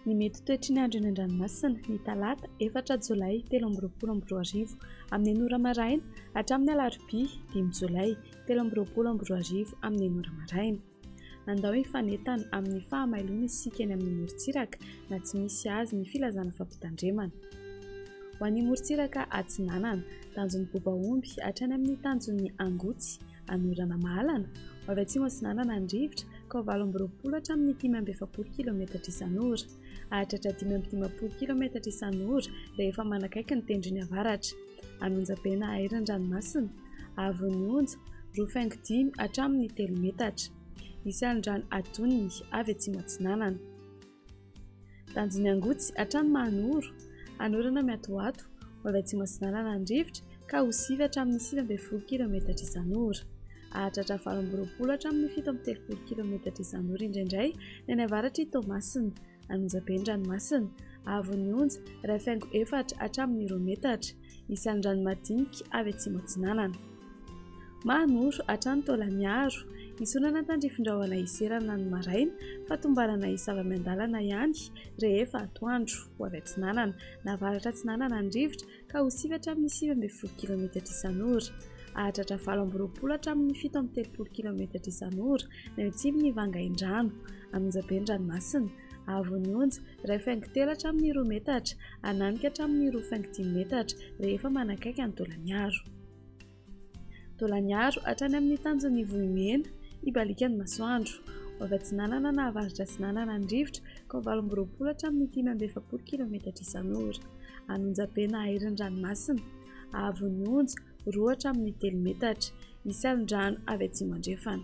Ny mety toetry ny andro eny an-dranomasina, ny talata efatra jolay 2023 amin'ny enina ora maraina hatramin'ny alarobia dimy jolay 2023 amin'ny enina ora maraina. Andao hifanentana amin'ny fahamailoana isika eny amin'ny morontsiraka na tsy misy azy ny filazana fampitandremana. Ho an'ny morontsiraka atsinanana, tanjon'ny Bobaomby hatrany amin'ny tanjon'ny Angotsy, Anorana Mahalana, ho avy atsimo atsinanana ny rivotra ka ho 28 hatramin'ny 45 kilometatra isan'ora. Hahatratra 55 kilometatra isan'ora rehefa manakaiky ny tendrony avaratra. An'Onjabe na Airan-dranomasina, haavon'ny onja, 2,5 hatramin'ny 3 metatra. Hisy alon-drano atonony avy atsimo atsinanana. Tanjon'ny Angotsy hatrany Mahanoro, hanorana miatoato, ho avy atsimo atsinanana ny rivotra ka ho 9 hatramin'ny 19 kilometatra isan'ora. Hahatratra 28 hatramin'ny 37 kilometatra isan'ora indraindray ny any avaratr'i Toamasina. Anonjabe ny ranomasina, haavon'ny onja, 1,4 hatramin'ny 2 metatra. Isan'ny rano madinika avy atsimo atsinanana. Mahanoro hatrany Taolagnaro. Hisonana tandrifin-drahona hiserana ny maraina fa tombanana hisava miandalana ihany rehefa atoandro. Ho avy atsinanana na avaratra atsinanana ny rivotra ka ho 9 hatramin'ny 19 kilometatra isan'ora. Hahatratra 28 hatramin'ny 37 kilometatra isan'ora ny any atsimon'i Vangaindrano. Anonjabe ny ranomasina. Haavon'ny onja, 1,3 hatramin'ny 2 metatra, hananika hatramin'ny 2,5 metatra rehefa manakaiky an'i Taolagnaro. Taolagnaro hatrany amin'ny tanjon'ny Vohimena, hibaliaka ny masoandro. Ho avy atsinanana na avaratra atsinanana ny rivotra ka ho 28 hatramin'ny 45 kilometatra isan'ora. An'Onjabe na Airin'ny ranomasina, haavon'ny onja, 2 hatramin'ny 3 metatra. Hisy alon-drano avy atsimo andrefana.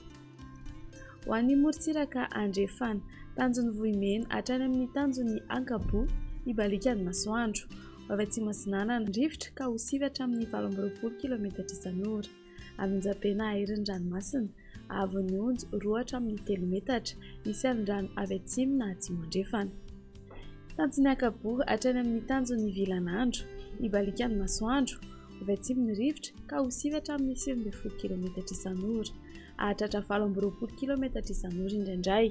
Ho an'ny morontsiraka andrefana, tanjon'ny Vohimena hatrany amin'ny tanjon'ny Ankaboa, hibaliaka ny masoandro. Ho avy atsimo atsinanana ny rivotra ka ho 9 hatramin'ny 28 kilometatra isan'ora. An'Onjabe na Airin'ny ranomasina, haavon'ny onja, 2 hatramin'ny 3 metatra. Hisy alon-drano avy atsimo na atsimo andrefana. Tanjon'ny Ankaboa hatrany amin'ny tanjon'ny Vilanandro, hibaliaka ny masoandro. Ho avy atsimo ny rivotra ka ho 9 hatramin'ny 19 kilometatra isan'ora. Hahatratra 28 kilometatra isan'ora indraindray.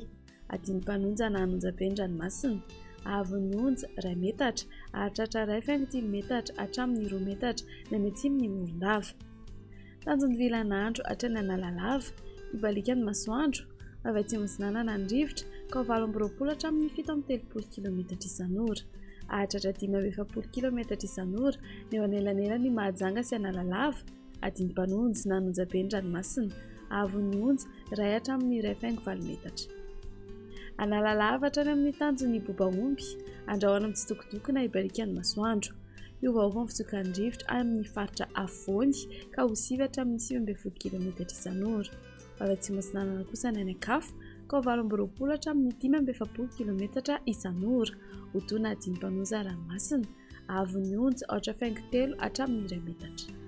Adin'ny-mpanonja na an'Onjabe ny ranomasina. Haavon'ny onja, 1 metatra. Hahatratra 1,5 metatra hatramin'ny 2 metatra ny any atsimon'i Morondava. Tanjon'ny Vilanandro hatrany Analalava. Hibaliaka ny masoandro. Avy atsimo atsinanana ny rivotra ka ho 28 hatramin'ny 37 kilometatra isan'ora. Hahatratra 45 kilometatra isan'ora ny eo anelanelan'i Mahajanga sy Analalava. Adin'ny-mpanonja na an'Onjabe ny ranomasina. Haavon'ny onja, 1 hatramin'ny 1,8 metatra. Analalava hatrany amin'ny tanjon'ny Bobaomby. Andrahona mitsitokotoko na hibaliaka ny masoandro. Hiovaova ny fitsokan'ny rivotra any amin'ny faritra afovoany ka ho 9 hatramin'ny 19 kilometatra isan'ora. Ho avy atsimo atsinanana kosa ny any an-kafa ka ho 28 hatramin'ny 45 kilometatra isan'ora. Ho toa na adin'ny mpanoza ranomasina. Haavon'ny onja, 4,3 hatramin'ny 1 metatra.